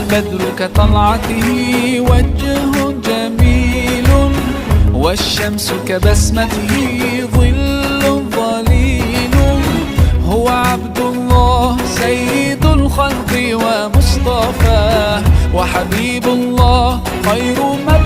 البدر كطلعته وجه جميل، والشمس كبسمته ظل ظليل. هو عبد الله سيد الخلق ومصطفاه، وحبيب الله خير من